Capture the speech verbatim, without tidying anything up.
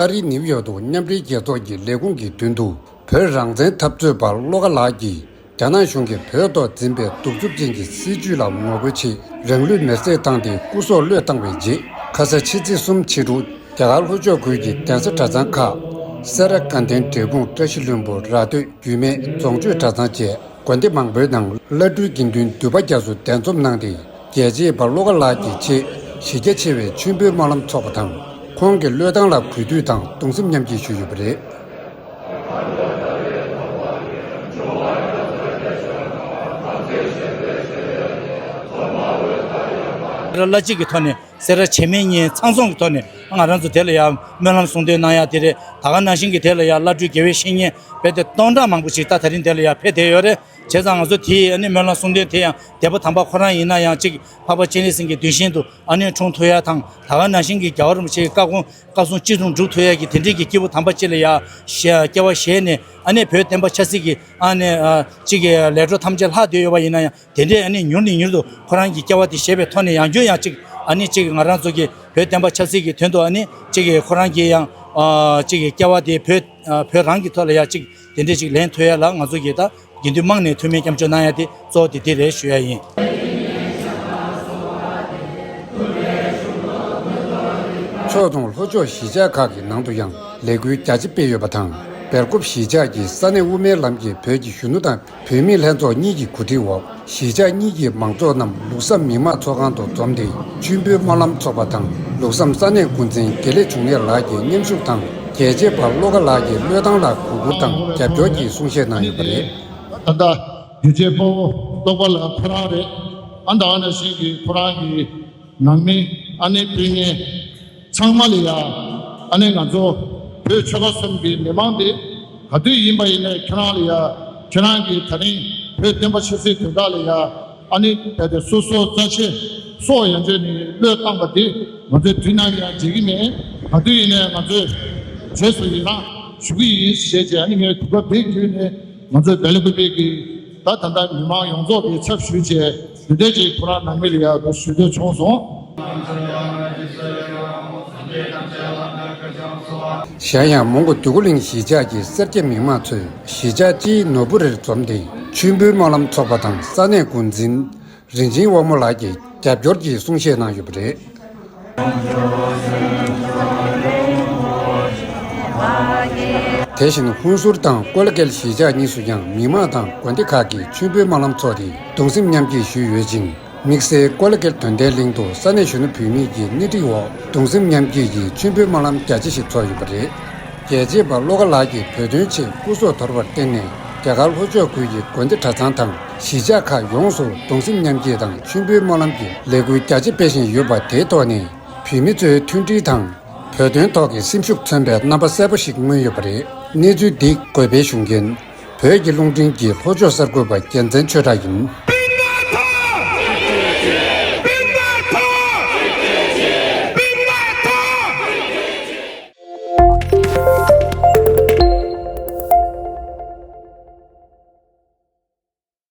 ཨ་རིའི་ནིའུ་ཡོག་ཏུ་མཉམ་འབྲེལ་རྒྱལ་ཚོགས་ཀྱི་ལས་ཁུངས་ཀྱི་མདུན་དུ་བོད་རང་བཙན་འཐབ་རྩོད་པ་བློ་དགའ་ལགས་ཀྱིས། རྒྱ་ནག་གཞུང་གིས་བོད་ཐོག་འཛིན་པའི་གདུག་རྩུབ་ཅན་གྱི་སྲིད་བྱུས་ལ་ངོ་རྒོལ་ཆེད། རང་ལུས་མེར་སྲེག་བཏང་སྟེ་སྐུ་སྲོག་བློས་བཏང་བའི་རྗེས། ཁ་ས་ཕྱི་ཚེས་གསུམ་ཕྱི་དྲོ། རྒྱ་གར་ལྷོ་ཕྱོགས་ཁུལ་གྱི་གདན་ས་གྲྭ་ཚང་ཁག་སེ་ར་དགའ་ལྡན་འབྲས་སྤུངས་བཀྲ་ཤིས་ལྷུན་པོ་ར་སྟོད་རྒྱུད་སྨད་རྫོང་ཆོས་གྲྭ་ཚང་བཅས་དགོན་སྡེ་མང་པོའི་ནང་བླ་སྤྲུལ་དགེ་འདུན་འདུས་པ་རྒྱ་མཚོ་གདན་འཛོམས་གནང་སྟེ། རྒྱལ་གཅེས་པ་བློ་དགའ་ལགས་ཀྱི་ཆེད་གཞི་རྒྱ་ཆེ་བའི་མཆོད་འབུལ་སྨོན་ལམ་ཚོགས་པ་དང་། ཁོང་གི་བློས་བཏང་ལ་གུས་འདུད་དང་གདུང་སེམས་མཉམ་སྐྱེད་ཞུས་ཡོད་པ་རེད། སེ་ར་བླ་སྤྱི་གི་ཐོག་ནས་སེ་ར་བྱེས་སྨད་གཉིས་ཚང་འཛོམས་ཀྱི་ཐོག་ནས་ང་རང་ཚོ་དེ་ལ་ཡང་སྨོན་ལམ་གསུང་འདོན་གནང་ཡ་དེ་རེད། ད་ག་ནང་བཞིན་གྱི་དེ་ལ་ཡང་བླ་སྤྲུལ་དགེ་བའི་བཤེས་གཉེན་རྦད་དེ་སྟོང་ཕྲག་མང་པོ་ཞིག་ད་ད་རིང་དེ་ལ་ཡང་ཕེབས་བསྡད་ཡོད་རེད། བྱས་ཙང་ང་ཚོ་དེའི་ཨ་ནི་སྨོན་ལམ་གསུང་འདོན་དེ་ཡང་འདས་པོ་དམ་པ་ཁོ་རང་ཡིན་ན་ཡང་གཅིག་འཕགས་པ་སྤྱན་རས་གཟིགས་ཀྱི་གདུལ་ཞིང་དུ་ཨ་ནི་འཁྲུངས་ཐུབ་ཡ་དང་། ད་ག་ནང་བཞིན་གྱི་རྒྱལ་བ་རིན་པོ་ཆེའི་བཀའ་དགོངས་བཀའ་གསུང་ཅི་གསུང་འགྲུབ་ཐུབ་ཡ་གི་དེ་འདྲས་ཀྱི་སྐྱེས་བུ་དམ་པ་ཅིག་ལ་ཡ་ཞེ་སྐྱེ་བ་བཞེས་ནས་ཨ་ནི་བོད་བསྟན་པ་ཆབ་སྲིད་ཀྱི་ཨ་ནི་ཨ་གཅིག་གི་ལས་འཕྲོ་ཐམས་ཅད་ལྷག་བསྡད་ཡོད་པ་ཡིན་ན་ཡང་། དེ་འདྲས་ཨ་ནི་མྱུར་ནས་མྱུར་དུ་ཁོ་རང་གི་སྐྱེ་བ་དེ་བཞེས་པའི་ཐོག་ནས་ཡང་བསྐྱར་ཡང་གཅིག་ཨ་ནི་གཅིག་ང་རང་ཚོ་གི་བོད་བསྟན་པ་ཆབ་སྲིད་ཀྱི་དོན་དུ་ཨ་ནི་གཅིག་གི་ཁོ་རང་གི་ཡང་ཨ་གཅིག་གི་སྐྱེ་བ་དེ་བོད་ཨ་བོད་རང་གི་ཐོག་ལ་ཡང་གཅིག་དེ་འདྲས་གཅིག་ལེན་ཐུབ་ཡ་ལ་ང་ཚོ་གི་ད་དགེ་འདུན་དམངས་ནས་ཐུགས་སྨོན་སྐྱབས་འཇུག་གནང་ཡ་དེ་གཙོ་བོ་དེ་དེ་རེད་ཞུ་ཡ་ཡིན། ཕྱོགས་དང་ལྷོ་ཕྱོགས་གཞིས་ཆགས་ཁག་གི་ནང་དུ་ཡང་ལས་འགུལ་རྒྱ་ཆེ་སྤེལ་ཡོད་པ་དང་། སྦེལ་ཀོབ་གཞིས་ཆགས་ཀྱི་ས་གནས་དབུ་མའི་ལམ་གྱི་བོད་ཀྱི་གཞོན་ནུ་དང་བུད་མེད་ལྷན་ཚོགས་གཉིས་ཀྱི་གོ་སྒྲིག་འོག་གཞིས་ཆགས་གཉིས་ཀྱི་མང་ཚོགས་རྣམས་ལུགས་བསམ་མི་དམངས་ཚོགས་ཁང་དུ་འཛོམས་ཏེ། མཆོད་འབུལ་སྨོན་ལམ་ཚོགས་པ་དང་། ལུགས་བསམ་ས་གནས་འགོ་འཛིན་དགེ་ལེགས་འབྱུང་གནས་ལགས་ཀྱི་མཉམ་ཞུགས་དང་། རྒྱལ་གཅེས་པ་བློ་དགའ་ལགས་ཀྱི་བློས་བཏང་ལ་གུས་བཀུར་དང་རྒྱབ་སྐྱོར་གྱི་གསུང་བཤད་གནང་ཡོད་པ་རེད། ད་ལྟ་རྒྱལ་གཅེས་དཔའ་བོ་བློ་དགའ་ལགས་ཁོ་རང་རེད། ཨ་ད་ཨ་ནང་བཞིན་གྱི་ཁོ་རང་གི་ནང་མི་ཨ་ནེ་སྤུན་ཉེ་ཚང་མ་ལ་ཡ་ཨ་ནེ་ང་ཚོ་བོད་ཆོལ་ཁ་གསུམ་གྱི་མི་མང་དེ་ག་དུས་ཡིན་པ་ཡིན་ནའི་ཁྱེད་རང་ལ་ཡ་ཁྱེད་རང་གི་ད་རིང་བོད་བསྟན་པ་ཆབ་སྲིད་དོན་དག་ལ་ཡ་ཨ་ནེ་ད་དེ་སོ་སོ་རྩ་ཆེ་སྲོག་ཡན་ཆད་ནས་བློས་བཏང་པ་དེ་ང་ཚོས་དུས་ནམ་ཡང་བརྗེད་ཀྱི་མེད། ག་དུས་ཡིན་ནའི་ང་ཚོས་རྗེས་སུ་ཡི་རང་ཞུ་གི་ཡིན་ཞེས་བྱས་ཨ་ནེ་ངས་གོ་སྐབས་དེ་བརྒྱུད་ནས། ང་ཚོའི་སྦེལ་ཀོབ་པའི་གི་ད་ད་ལྟ་མི་མང་ཡོངས་རྫོགས་ཀྱི་ཚབ་ཞུས་བྱས་ཞུ་གཏན་གྱི་ཁོ་རང་ནང་མི་ལ་ཡག་པོ་ཞུ་འདོད་བྱུང་སོང་། གཞན་ཡང་མོན་གྷོ་འདོད་རྒུ་གླིང་གཞིས་ཆགས་ཀྱི་སེར་སྐྱ་མི་མང་ཚོས་གཞིས་ཆགས་སྤྱིའི་ནོར་བུ་རིར་འཛོམས་ཏེ་མཆོད་འབུལ་སྨོན་ལམ་ཚོགས་པ་དང་ས་གནས་འགོ་འཛིན། རིན་ཆེན་དབང་མོ་ལགས་ཀྱི་རྒྱབ་སྐྱོར་གྱི་གསུང་བཤད་གནང་ཡོད་པ་རེད། དེ་བཞིན་ཧུན་སུར་དང་ཀོ་ལ་ཀལ་གཞིས་ཆགས་གཉིས་སུ་ཡང་མི་མང་དང་དགོན་སྡེ་ཁག་གིས་མཆོད་འབུལ་སྨོན་ལམ་ཚོགས་ཏེ་གདུང་སེམས་མཉམ་སྐྱེད་ཞུས་ཡོད་ཅིང་། དམིགས་བསལ་ཀོ་ལ་ཀལ་དོན་ལྡན་གླིང་དུ་ས་གནས་གཞོན་ནུ་བུད་མེད་ཀྱི་སྣེ་ཁྲིད་འོག་གདུང་སེམས་མཉམ་སྐྱེད་ཀྱི་མཆོད་འབུལ་སྨོན་ལམ་རྒྱ་ཆེ་ཞིག་ཚོགས་ཡོད་པ་རེད། རྒྱལ་གཅེས་པ་བློ་དགའ་ལགས་ཀྱིས་བོད་དོན་ཆེད་སྐུ་སྲོག་དོར་བར་བརྟེན་ནས་རྒྱ་གར་ལྷོ་ཕྱོགས་ཁུལ་གྱི་དགོན་སྡེ་གྲྭ་ཚང་དང་གཞིས་ཆགས་ཁག་ཡོངས་སུ་གདུང་སེམས་མཉམ་སྐྱེད་དང་མཆོད་འབུལ་སྨོན་ལམ་གྱི་ལས་འགུལ་རྒྱ་ཆེ་སྤེལ་བཞིན་ཡོད་པ་དེའི་ཐོག་ནས་བོད་མི་ཚོའི་མཐུན་སྒྲིལ་དང་། བོད་དོན་ཐོག་གི་སེམས་ཤུགས་མཚོན་པའི་རྣམ་པ་གསལ་པོ་ཞིག་མངོན་ཡོད་པ་རེད། གནས་ཚུལ་འདི་འགོད་སྤེལ་ཞུ་མཁན་བོད་ཀྱི་རླུང་འཕྲིན་གྱི་ལྷོ་ཕྱོགས་གསར་འགོད་པ་རྒྱལ་མཚན་ཆོས་གྲགས་ཡིན།